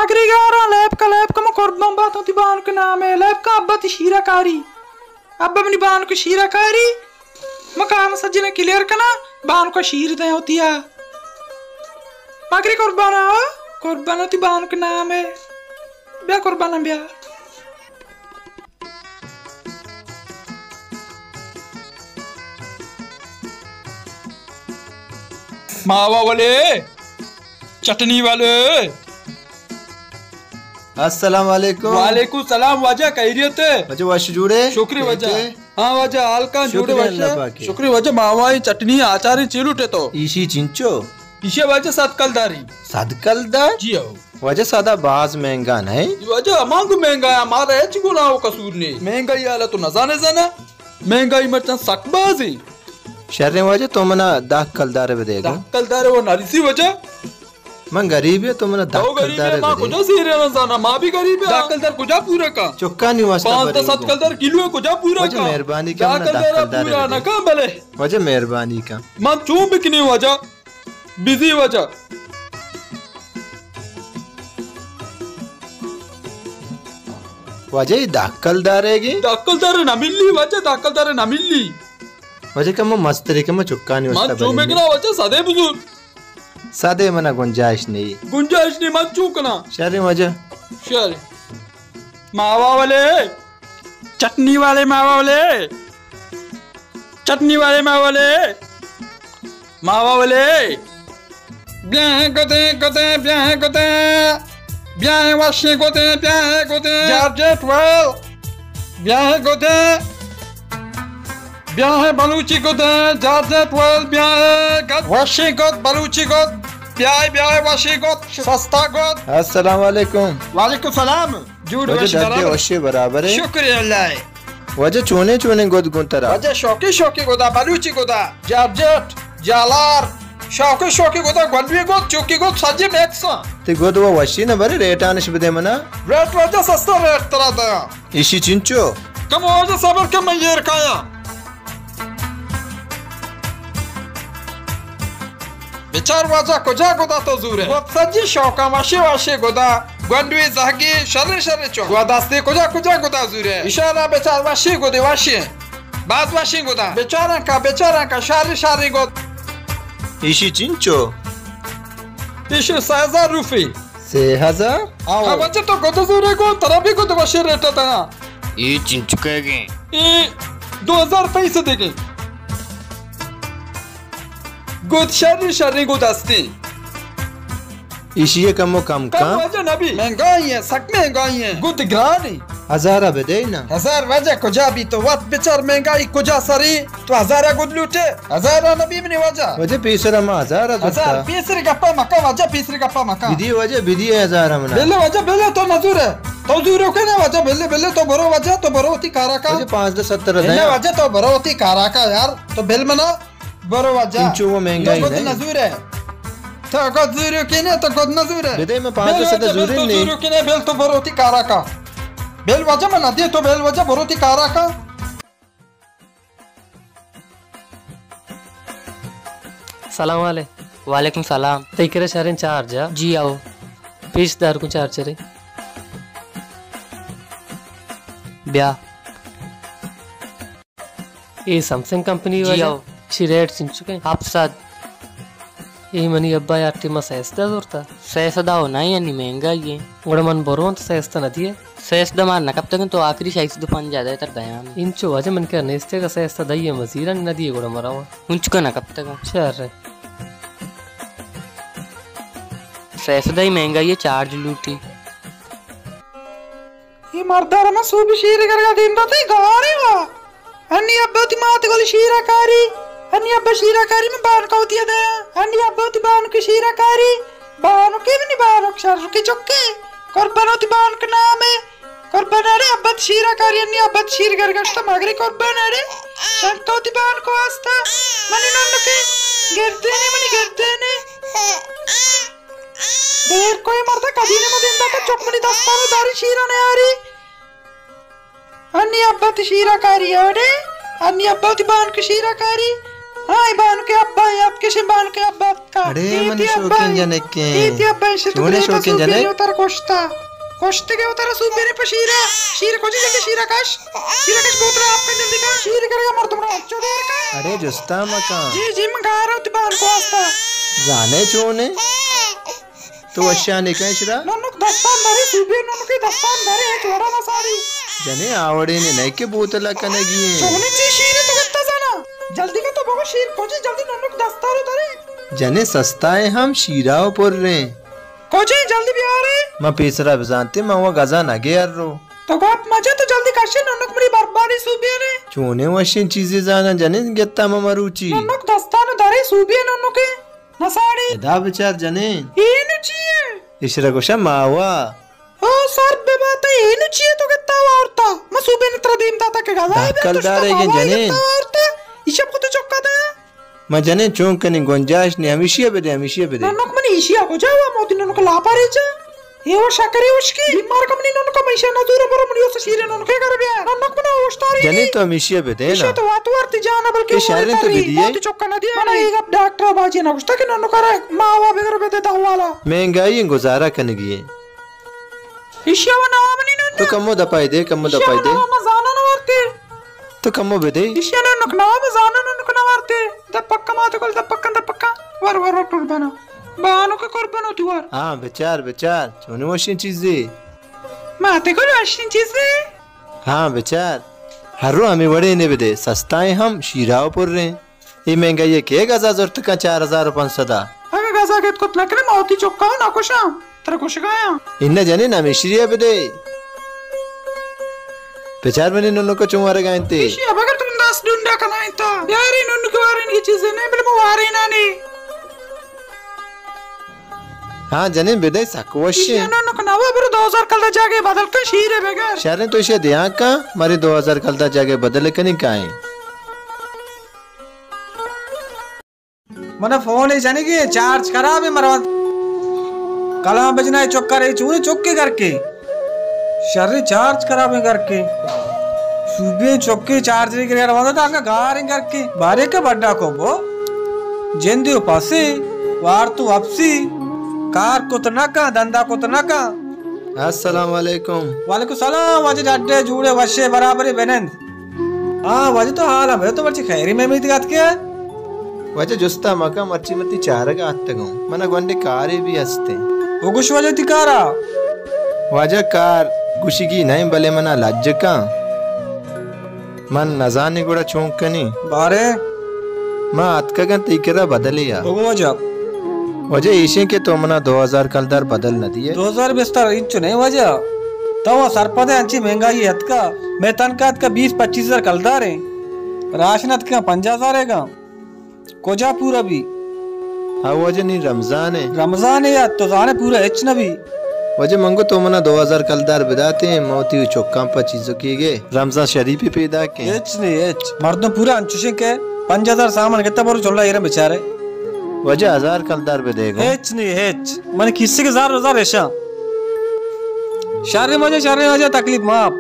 مگری گارا لیب کا لیب کا، من قربان باتوں تی بانک نام ہے، لیب کا ابا تی شیرہ کاری۔ ابا منی بانک شیرہ کاری۔ من کارا سجنا کلیئر کنا، بانک شیر دے ہوتی ہے۔ مگری قربان آ، قربان تی بانک نام ہے۔ بیا قربان بیا۔ ماوا والے، چٹنی والے۔ السلام علیکم۔ وعلیکم السلام واجہ، خیریت ہے؟ واجہ وش جوڑے؟ شکری واجہ۔ خیریت ہے؟ ہاں واجہ، حال کن جوڑے شکری وش اللہ ہے؟ پاک ہے۔ شکری واجہ، ماوا چٹنی آچاری چیلو ٹے تو۔ ایشی چنچو؟ ایشی واجہ صد کلداری۔ صد کلدار؟ جی ہو۔ واجہ سدا باز مہنگا نہ ہے؟ واجہ ہمانگو مہنگا ہے، ہمارا ہچ گناہ و قصور نہیں۔ مہنگائی حالت تو نزانے زانا، مہنگائی مرچاں سک بازی۔ شریں واجہ تو منا دہ کلدار بدے گا۔ دہ کلدار و نریسی واجہ۔ من غریب ہے تو منا دہ تو غریب کلدار ہے، ما بدے۔ کجا سیرے نہ زانا، ما بھی غریب ہے۔ دہ کلدار کجا پورا کا؟ چکانی واسطہ پانچ بریگو۔ ست کلدار کلو ہے، کجا پورا واجہ کا؟ مہربانی کا، دہ منا دہ کلدار کلدار بدے۔ نہ کا بلے۔ واجہ مہربانی کا۔ من چون بکنی واجہ؟ بزی واجہ۔ واجہ، اے دہ کلدار ہے گی؟ دہ کلدار نہ ملی واجہ، دہ کلدار نہ ملی۔ واجہ، کم مستری، کم چکانی من واسطہ چو بری۔ بگنا واجہ، سدے بزور۔ سدے منا گنجائش نہیں۔ گنجائش نہیں، من چو کنا۔ شریں واجہ۔ شر۔ ماوا والے۔ چٹنی والے ماوا والے۔ چٹنی والے ماوا والے۔ ماوا والے۔ بیاہیں گدیں، گدیں، بیاہیں گدیں۔ بیاہیں وشیں گدیں، بیاہیں گدیں۔ Georgette veil. بیاہیں گدیں۔ بیاہیں بلوچی گدیں، جارجٹ ویل، بیاہیں گد۔ وشیں گد، بلوچی گد۔ بیائے، بیائے، وشیں گد، سستا گد۔ السلام علیکم۔ وعلیکم السلام۔ جوڑ واجہ وش دردے برابر۔ وشے برابر ہے۔ شکر اللہ ہے۔ واجہ چونے چونے گد گون ترا؟ واجہ شوقی شوقی گدا، بلوچی گدا، جارجٹ، جالار، شوقی شوقی گدا، گونڈوی گد، چوکی گد، سجی میکس۔ تی گد و وشی نہ برے، ریٹانش بدے منا۔ ریٹ واجہ سستا ریٹ ترا دیا۔ ایشی چنچو؟ کم واجہ صبر کم، من ایر کایا۔ بچار واجہ کجا گدا تو زورے؟ گد سجی شوقاں وشی وشی گدا، گونڈوی زہگی شریں شریں چو۔ گد استی کجا کجا گدا زورے؟ اشارہ بچار وشی گدی وشی۔ باز وشی گدا۔ بچاراں کا، بچاراں کا، شاری شاری گد۔ ایشی چنچو؟ ایشی سہ ہزار روپی۔ سہ ہزار؟ آؤ۔ ہاں، واجہ تو گد زورے گو، ترا بھی گد وشی ریٹ دیا۔ اے چنچکے گے؟ اے دو ہزار پیسے دے گے۔ گد شری شری گد استی۔ ایشی کمو کم کم کن۔ واجہ نبی۔ مہنگائی ہے، سک مہنگائی ہے۔ گد گرانی۔ ہزارہ بدے نا۔ ہزار واجہ کجا بی تو وت بچار مہنگائی کجا سری۔ تو ہزارہ گد لوٹے، ہزارہ نبی منی واجہ۔ واجہ پیسرا ما ہزارہ ہزار زرتا۔ پیسری گپا مکا واجہ، پیسری گپا مکا۔ بدی واجہ، بدی ہزارہ منا۔ بلے واجہ، بلے تو نزورے۔ تو زورو کنے واجہ، بلے، بلے تو برو واجہ، تو برو وتی کارا کا۔ واجہ پانزدہ ستر دے۔ واجہ تو برو وتی کارا کا یار، تو بل منا برو واجہ۔ انچو وہ مہنگائی تو گد نہیں۔ نزورے۔ تو گد زورو کنے، تو گد نزورے۔ بدے میں پانزدہ ستر زورے نہیں۔ زورو کنے، بل تو برو وتی کارا کا۔ بل واجہ من ندی، تو بل واجہ برو وتی کارا کا۔ سلام علیکم۔ وعلیکم سلام۔ تئی کرا شریں چارج ءَ؟ جی آؤ۔ پیش دار کن چارج ءَ۔ بیا۔ اے سیمسنگ کمپنی جی واجہ؟ آؤ۔ شی ریٹ چنچکیں؟ ہپت سد۔ اے منی ابا یار ٹیما سیزدہ زورتا۔ سیزدہ و نہ یعنی مہنگائی ایں۔ گڑا من برو انت سیزدہ نہ دیئے؟ سیزدہ مار نہ کپتگ انت، تو آخری شش سد و پنجاہ دئے تر دیان۔ انچو واجہ من کہ نیستے گا سیزدہ دئیے مزیران نہ دیئے گڑا مراوا۔ انچکا نہ کپتگ انت۔ شر۔ سیزدہ ہی مہنگائی ہے، چارج لوٹی۔ اے مردار من سوبی شیر گرگا دیم داتے گارے وا۔ انی ابا وتی مات گل شیرا کاری، انی ابا شیرا کاری من بانکا وتی دیا، انی ابا وتی بانک شیرا کاری، بانکے منی بانک شرکے چکے، قربان وتی بانک نامے، قربان اڑے ابا وتی شیرا کاری، انی ابا وتی شیر گرگشتا مگری قربان اڑے، شنکا وتی بانک واسطہ، منی ننکے، گردینے منی گردینے۔ دیر کوئی مردا کدی نے مدین دا چک منی دستانو داری شیرا نیاری۔ انی ابا تی شیرا کاری اڑے، انی ابا تی بانک شیرا کاری۔ ہاں، اے بانک ابا، اے اتکشیں بانک ابا۔ اڑے، من شوکیں جنکیں۔ اے تئی ابا ایں، چونے شوکیں جنک؟ ترا کشتا۔ کشتگے وترا سوبینے پہ شیرا۔ شیر کجی؟ جلدی شیرا کش۔ شیرا کش، بوتل آپ کن، جلدی کن۔ شیر کرگا مردم را اچو دیر کن۔ اڑے جستا مکن۔ جی، جی، من گارا وتی بانک واستا۔ زانے چونے؟ تو وشانی کن شرا؟ ننک دستان دارے، سوبی ننکے دستان دارے، ہچ وڑا نہ ساری۔ جنے آوڑے نے نہیں کہ بوتل کنگی ہیں۔ چونے چی شیر تو گتا زانا؟ جلدی کن تو بگو شیر کجی، جلدی ننک دستان دارے۔ جنے سستا ہے ہم شیرا و پر رہے۔ کجے جلدی بیارے؟ من پیسرا بزانتے، من وہ گزا نگے ار رو۔ تو گپ مجا، تو جلدی کشے، ننک منی بربادی سوبینے۔ چونے وشیں چیزے زانا جنین گتا من مروچی۔ ننک دستان دارے سوبینے ننکے۔ نساڑی۔ ادا بچار جنین۔ اینو چیے؟ اشرا گوشا ماوا۔ او سر بباتا، اینو چیے تو گتا وارتا؟ من سوبینے ترا دیم داتا کہ گزا دہ کلدارے کہ جنین۔ گتا وارتا۔ ایشب خود چکا دیا۔ من جنین چون کنی گنجائش نی، ہمیشی بدے، ہمیشی بدے۔ ننک منی ایشی کجا ہوا موتی ننک لاپاری چا؟ اے وہ شکری اشکی۔ بیمار کم نی ننک، من ایشی نزور برو منی اس شیر ننک گھر بیا۔ ننک منا اوشتاری جنین تو ہمیشی بدے نا۔ ایشی تو وات ورتی جانا بلکہ شریں تو بدیے۔ موتی چکا نہ دیا۔ من اے گپ ڈاکٹر باجی نہ گوشتا کہ ننک را ماوا بگر بدے دہ والا۔ مہنگائی گزارا کنگی ہے۔ ایشی و نواب نی ننک۔ تو کمو دپائی دے، کمو دپائی دے۔ ایشی و نواب زانا نہ ورتے۔ تو کمو بدے۔ ایشی ننک نواب زانا ننک نہ ورتے۔ دپکا ماتے کل دپکا دپکا۔ ور ور ور قربانا۔ بانو کے قربانو تو ور۔ ہاں بچار بچار۔ چونی وشیں چیزے۔ ماتے کل وشیں چیزے۔ ہاں بچار۔ ہر رو ہمیں وڑے نے بدے۔ سستائیں ہم شیراو پر رہے۔ اے مہنگائی ء کئے گزا زرت کن چار ہزار و پنچ سد ء؟ اگاں گزا گت کت نہ کنیں، ما وتی چکاں نہ کشاں، ترا کشگایاں۔ اناں جنین، ہمیشی ء بدے۔ بچار منی ننک چون ورگا انت۔ ایشی ء بگر تم دست ڈنڈا کنائینتا۔ یاری ننک وارین کی چیزے نہیں، بلے ما وارینانی۔ ہاں جنین، بدے سک وشیں۔ ایشی ء ننک نوا، برو دو ہزار کلدار جاگے بدل کن، شیرے بگر۔ شریں تو ایشی ء دیاں کن، مرے دو ہزار کلدار جاگے بدل کنی کائیں۔ من فون ء جنگی چارج خراب ہے مرو۔ کلام بجنا چکر ہے، چونی چکی کر کے۔ شر چارج خراب ہے کر کے۔ صوبے چکی چارج نہیں کرے رواندا، تا کا گار ہے کر کے۔ بارے کے بڑا کو بو۔ جندی و پاسی، وار تو واپسی۔ کار کت نہ کا، دندا کت نہ کا۔ السلام علیکم۔ وعلیکم السلام، واجہ ڈڈے جوڑے وشے برابرے بنند۔ ہاں واجہ، تو حال ہمے، تو مرچی خیری میں میت گات کے؟ واجہ جستا مکا، مرچی متی چارگ آتگوں، منا گونڈے کارے بھی ہستیں۔ او گوش واجہ تی کارا؟ واجہ کار گوشگی نہیں، بلے منا لج کن۔ من نزانی گڑا چون کنی؟ بارے؟ ما اتکگن تئی کرا بدلے آ۔ بگو واجہ۔ واجہ ایشیں کہ تو منا دو ہزار کلدار بدل نہ دیئے۔ دو ہزار بستر انچو نہیں واجہ۔ تو سرپد ہے انچی مہنگائی اتکا۔ میں تنخواہ اتکا بیس پچیس ہزار کلدار ہیں۔ راشن اتکا پنجاہ ہزار ہے گا۔ کجا پورا بی؟ ہاں واجہ، نی رمضان ہے۔ رمضان ہے یا تو زانے پورا ہچ نہ بی۔ واجہ منگو تو منا دو ہزار کلدار بداتے ہیں، موتی چکاں پہ چیزوں کی گے۔ رمضان شریف ہی پیدا کے۔ ہچ نہیں ہچ۔ مردم پورا انچوشیں کہ پنجاہ ہزار سامان گتا برو چلا ایرا بیچارے۔ واجہ ہزار کلدار بدے گو۔ ہچ نہیں ہچ۔ من کسی کے زار ہزار ایشاں۔ شر واجہ، شر واجہ، تکلیف معاف۔